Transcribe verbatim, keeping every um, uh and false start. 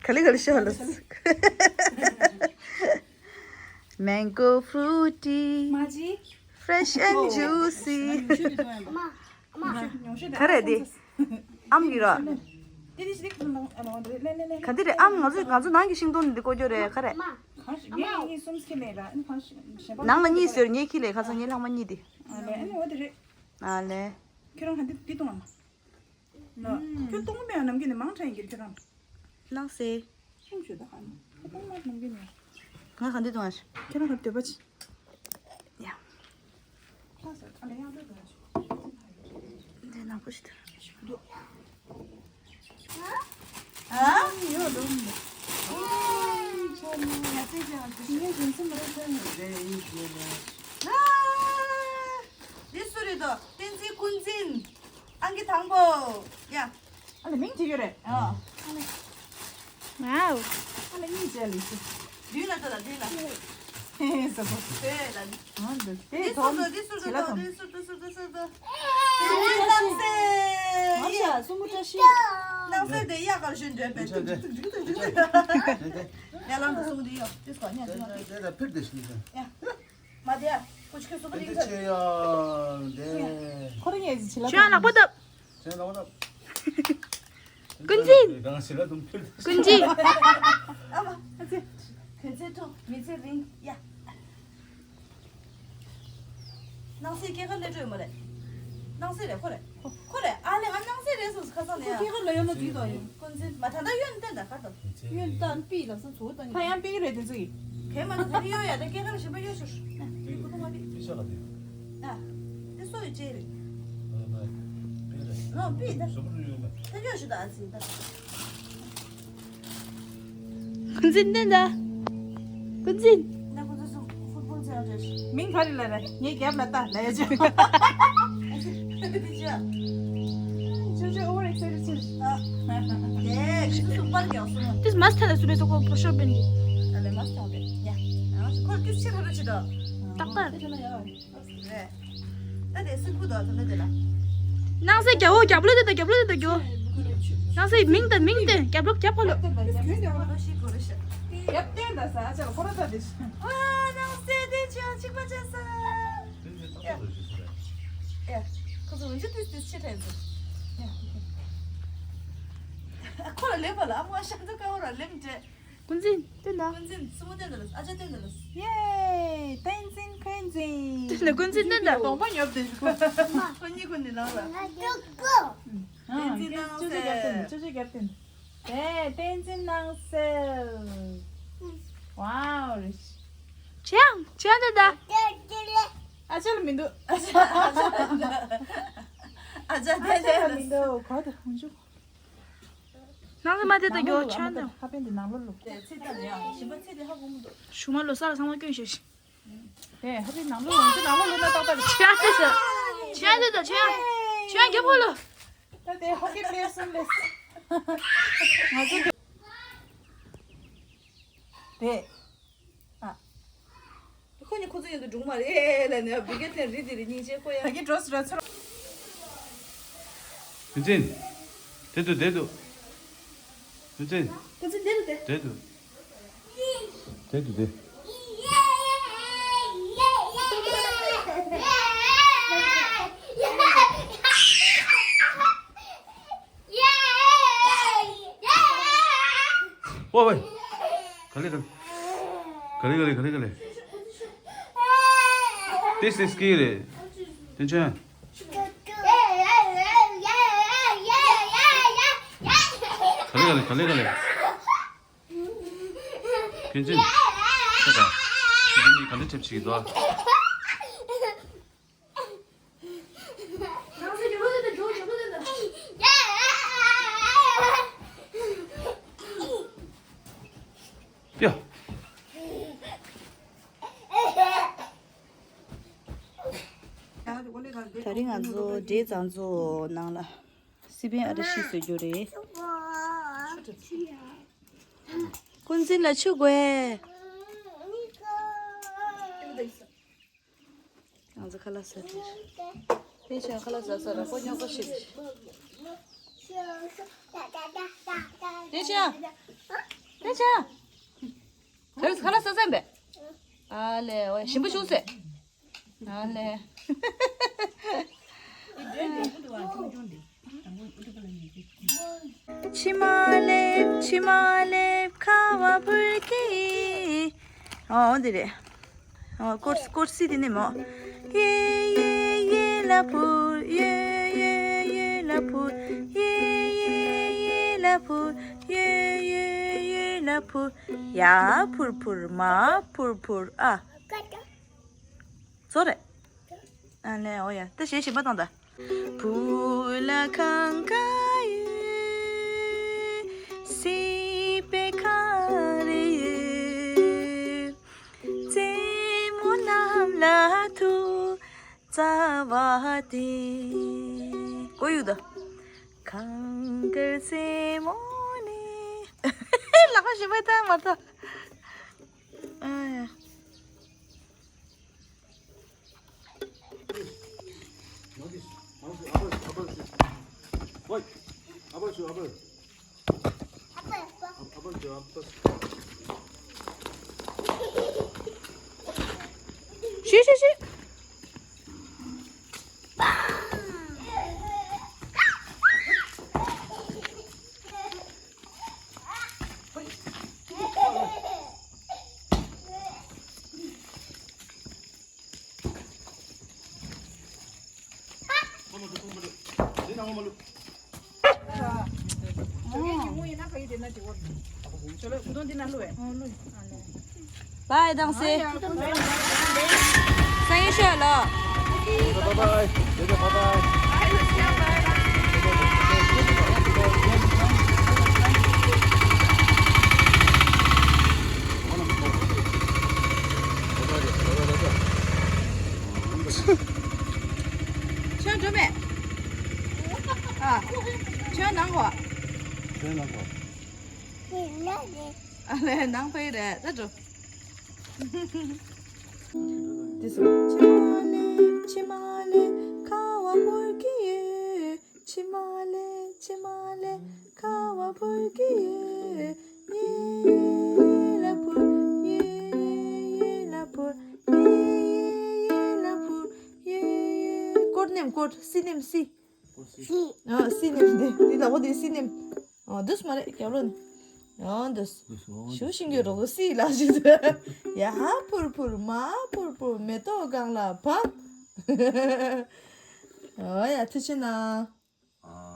ག་ལེ་ག་ལེ་ཤོད་ལ། Mango fruity, མ་ཅི། Fresh and juicy. ཉུང་ཤོས་དེ་གཏོང་ཡ་མ། ཉུང་ཤོས་དེ། ག་རེ་དེ། ཨམ་གྱི་ར། དེ་དེ་ཞིག་ལེགས་ལོང་ཨ་ལོང་རེད། ལེ་ལེ་ལེ། ག་དེ་རེད། ཨམ། ང་ཚོ་ང་ཚོ་ནང་གི་ཤིང་སྡོང་འདི་བཀོལ་རྒྱུ་རེད། ག་རེད། གང་ཞིག་ངས་གཉིས་གསུམ་ཁྱེར་མེད་ར། ཨ་ནི་གང་ཞིག་གཞན་པ་ནང་ལ་གཉིས་ཟེར། ངས་ཁྱི་ལས་ཁ་སང་ངའི་ལྷག་མ་གཉིས་དེ། ཨ་ལེ། ཨ་ནི་འོ་དེ་རེད། ཨ་ལེ། ཁྱོད་རང་ག་འདི་འདི་གཏོང་ཨ་མ། ལོ། ཁྱོད་གཏོང་མེད་ཨ། ནམ་རྒྱུན་ནས་མང་དྲགས་ཡིན་གྱི་ཁྱོད་རང་། སྣང་སེ། ཤིང་ཞུ་ད་ཧ་ནི། ཁྱོད་གཏོང་མ་ནམ་རྒྱུན་ནས། ང་ག་འདི་གཏོང་ཨ། ཁྱོད་རང་ག་འདོད་པ་ཅི། ཡ། ལྷ་ས་ཨ་ལེ་ཡང་འདོད་པ་ཅི། འདི་ནག་པོ་ཞིག་འདུག་ཨ། ཡོད་ལོ། ཨ། ཡ་ཙི་ཅང་ཞིག་ངས་རྒྱུན་སྲིང་མ་རེད་ཁྱོད་ནི། རེད་ཡིན་ཟེར་ལེ། ཨ། འདི་སུ་རེད་དོ། བསྟན་འཛིན་ཀུན་འཛིན། ཨང་ཀི་དང་པོ། ཡ། ཨ་ལེ་མིང་བྲིས་ཡོད་རེད། ཨ། ཨ་ལེ། ཝའོ། ཨ་ལེ་གཉིས་བྱས་ལེ་ཤི། མདུན་ལ་ལྟ་ལ་མདུན་ལ། ཧེ་ཧེ་ཟེར་གོ། དེ་ལ། ཨ་འདི་དེ་དེ་ཐོག་སུ་དང་དེ་སུ་བྱེད་ལ་དང་དང་། དེ་སུ་དང་སུ་དང་སུ་དང་། དེ་སྣང་སེ། ང་ཡ་ཤ་སུ་མུ་ཏྲ་ཤི། སྣང་སེ་དེ་ཡ་གར་ཞོན་འདྲེན་པའི་ཏིག་ཏིག་ཏིག་ཏིག་ཏིག་ཏིག་ཡ་ལང་དུ་སུ་དེ་ཡོ། དེ་སྐོ་ཉ་ཅི་མ་དེ། དེ་ལ་ཕིར་དེ་ཤི་ཟེར། ཡ། མ་དེ་ཡ། ཁོ་ཆུ་ཁྱོད་སུ་པ་དེ་རིང་ཆེ་ཡ་དེ། ཁོ་རང་ཡ་ཟི་ཆི་ལ། ཁྱོད་ཡང་ནག་པོ་བཏབ། ཀུན་འཛིན། ཀུན་འཛིན། ཨ་མ། ཨ་ཙི། གོན་ཚེ་ཐུང་མི་ཚེ་རིང་ཡ། སྣང་སེ་སྐྱེས་སྐར་སླེབས་འགྲོ་ཡོད་མ་རེད། སྣང་སེ་རེད། ཁོ་རེད། ཁོ་རེད། ཨ་ལེ་ང་སྣང་སེ་རེད་སོང་ཁ་སང་ནས་ཡ། སྐྱེས་སྐར་ལ་ཡོད་ན་འགྲིག་དོ་ཡིན། ཀུན་འཛིན་མ་ད་ལྟ་གཡོན་བསྟན་ད་ག་དོ། གཡོན་བསྟན་པི་ལ་སོང་ཚུར་བཏང་ད་ཡང་པི་རེད་དེ་ཚོ་ཡིན། གས་མ་ན་ད་གཡོན་ཡ་ད་སྐྱེས་སྐར་ཞིམ་པོ་གཡོན་ཤོར། ཨ་དེ་ཁོ་ཐོག་མ་པི། ཨ་དེ་སོ་ཡི་ཅེ་རེད། ཨ་པི་རེད། ཨ་པི་ད། ད་གཡོན་ཤོར་ད་ཨ་ཙི་ད། ཀུན་འཛིན་བསྟན་ད། ཀུན་འཛིན། ན་ཁོ་ཚོ་སུ་ཕུཊ་བོལ་རྩེད་རང་བྱས། མིང་ག་རེ་ལབ་རེད། ངའི་རྒྱབ་ལ་ལྟ་ལབ་ཡ་ཅིག་དེ་ཅི། ཅོ་ཅོ་ཨོ་བར་ཨེག་སའི་ཊེཌ་ཆེ། ཨ། ཡེ་ཁོ་ཚོ་སུ་པར་རྒྱག་སོང་། ཏིས་མ་སི་ཐ་ལ་སུ་རེད་སོ་ཁོ་པོ་ཤོར་བན་གི། ཨ་ལེ་མ་སི་ཐ་བན་ཡ། ཨ་ཁོ་ཏིས་ཕྱིར་ཧ་ར་ཅི་ད། རྟག་པར། རེད། ད་དེ་སུ་ཁུ་དོ་ད་ད་དེ་ལ། སྣང་སེ་རྒྱབ་འོ་རྒྱབ་ལོ་དེ་ད་རྒྱབ་ལོ་དེ་ད་རྒྱོ། སྣང་སེ་མིང་དེ་མིང་དེ་རྒྱབ་ལོ་རྒྱབ་ཁ་ལོ། རྒྱབ་སྟེང་ད་ས་ཨ་ཅག་ཁོ་ར་ད་དེ། ཨ་སྣང་སེ་དེ་ཅི་ཨ་ཅིག་པ་ཅག་ས། ཡ། ཁོ་ཚོ་འུན་ཆུ་དུས་དུས་ཕྱི་དྲན་ཚོ། ཡ། ཁོ་ལ་ལེབ་པ་ལ་ཨ་མ་ཤ་ཚ་ཀ་བོ་ར་ལེབ་འདྲེ། ཀུན་འཛིན་བསྟན་ད། ཀུན་འཛིན་སུ་མོ་བསྟན་ད་ལ་ཨ་ཅག་བསྟན་ད་ལ། ཡེ། བསྟན་འཛིན་ཀུན་འཛིན། བསྟན་ད་ཀུན་འཛིན་བསྟན་ད་གདོང་པ་ཉོབ་དེ་ཞུ། ཁོ་གཉིས་ཁོ་ནི་ལང་ལ། བསྟན་འཛིན་སྣང་སེ། ཅོ་ཅོ་རྒྱབ་བསྟན། ཅོ་ཅོ་རྒྱབ་བསྟན། དེ་བསྟན་འཛིན་སྣང་སེ། ཝའོ་རེད། ཅང་ཅང་བསྟན་ད། ཨ་ཅག་ལ་མི་འདུག་ཨ་ཅག་ཨ་ཅག་ལ་འདུག་ཨ་ཅག་ཨ་ཅག་ལ་མི་འདུག་གོ་ད་ཧུན་ཅུ། ནང་ལ་མ་དེ་ད་ནང་ལོགས་ལ་ཨ་མ་ད་ཧ་པན་དེ་ནང་ལོགས་ལོག་ཚེ་ལྟ་ནས་ཡང་ཞིམ་པ་ཚེ་དེ་ཧ་གོ་མི་འདུག་ཞུ་མ་ལོ་ས་ལ་ཚང་མ་སྐྱོན་ཤེས་ཤིག་དེ་ཧ་པན་ནང་ལོགས་ལོག་ཚེ་ནང་ལོགས་ལོག་ན་ཏག་ཏག་རེད། ཆེ་ཨ་ཚེ་ས་ཆེ་ཨ་ཚེ་ད་ཆེ་ཨ་ཆེ་ཨ་རྒྱབ་ཕོ་ལོ། ད་དེ་ཧོ་ཀེ་པེ་སུམ་ལེས། ང་ཚོ་དེ། ཨ། ཁོ་གཉིས་ཁོ་ཚོ་ཡིན་དུ་སྒྲུང་མ་རེད་ལ་ནས་བི་གེ་ཐེན་རི་དེ་རི་སྙིང་རྗེ་ཁོ་ཡ། ད་གིན་འགྲོ་སི་ར་ཚོར། ཡུན་ཅིན། དེ་དུ་དེ་དུ། ཡུན་ཅིན། ཁོ་ཚོ་དེ་དུ་དེ། དེ་དུ་དེ། དེ་དུ་དེ། ཝེ་ཝེ། ག་ལེ་ག་ལེ། ག་ལེ་ག་ལེ་ག་ལེ་ག་ལེ། This is scary. ཏེན་ཅན། ག་ལེ་ག་ལེ་ག་ལེ་ག་ལེ། ཏེན་ཅན། ཁྱོད་ད། ཁྱོད་གཉིས་ག་འདྲ་ཁྲེབ་བྱེད་ཀྱི་འདུག་ཨ། ཡ། ད་རིང་ང་ཚོ་འབྲས་བཟང་ཚོ་ནང་ལ་སི་པན་ཨ་ཏི་ཤི་བཟོ་རྒྱུ་རེད། ཀུན་གཟིགས་ལ་ཆུ་དགོས། ང་ཚོ་ཁ་ལག་ཟ་དེ། ཕན་ཆད་ཁ་ལག་ཟ་ས་ར་ཁོ་རྙོག་པ་ཞིག་རེད། དེ་ཆ། དེ་ཆ། ཁ་ལག་ཁ་ལག་ཟ་ཟན་པས། ཨ་ལེ། ཨོ་ཡ། ཞིམ་པོ་བྱུང་ཟེར། ཨ་ལེ། ཕྱི་མ་སླེབས། ཕྱི་མ་སླེབས། ཁ་བ་འབུར་གྱིས། ཨོ་འདི་རེད། ཨོ་སྐོར་སྐོར་སི་དེ་ནས་མོ། གཡས་གཡས་གཡས་ལ་འཕུར། གཡོན་གཡོན་གཡོན་ལ་འཕུར། གཡས་གཡས་གཡས་ལ་འཕུར། གཡོན་གཡོན་གཡོན་ལ་འཕུར། ཡར་འཕུར་འཕུར། མར་འཕུར་འཕུར། ཨ། བཟོ་རེད། ཨ་ལེ། ཨོ་ཡ། ད་གཞས་གཞན་པ་བཏང་ད། བུ་ལ་གང་ག་ཡོད། སྲིད་པའི་ག་རེ་ཡོད། རྩེད་མོ་གནམ་ལ་འཐུ། རྩ་བ་དེ། ཀོ་ཡུག་ད། གངས་དཀར་རྩེ་མོ་ནས། ལག་པ་ཞིམ་པོ་བཏང་མ་ཐག་ཨ་ཡ། ཤི་ཤི་ཤི། བའི་དང་སེ། སང་ཉིན་ཤོད་ལོ། ཁྱོད་འགྲོ་མེད། ཨ། ཁྱོད་ནང་གོ། ཁྱོད་ནང་གོ། ཨ་ལས། ནང་པའི་རེད། ད་འགྲོ། དེ་སོ། ཕྱི་མ་ལས། ཕྱི་མ་ལས། ཁ་བ་བོར་གྱི་ཡོད། ཕྱི་མ་ལས། ཕྱི་མ་ལས། ཁ་བ་བོར་གྱི་ཡོད། གཡས་གཡས་ལ་བོར། གཡོན་གཡོན་ལ་བོར། གཡས་གཡས་ལ་བོར། གཡོན་གཡོན། ཀོར་ནེམ་ཀོར། སི་ནེམ་སི། སི། ཨ། སི་ནེམ་དེ། དེ་ལ་འོ་དེ་སི་ནེམ། ཨ། འདུག་མ་རེད། རྒྱབ་ལོགས་ནས། ཨ། འདུག་ཞུ་ཤིང་གི་རོགས་སི་ལ་ཞིག་ཡ་ཧ་ཕུར་ཕུར། མ་ཕུར་ཕུར། མེ་ཏོག་སྒང་ལ་བབས། ཨོ་ཡ། ཐུགས་རྗེ་གནང་།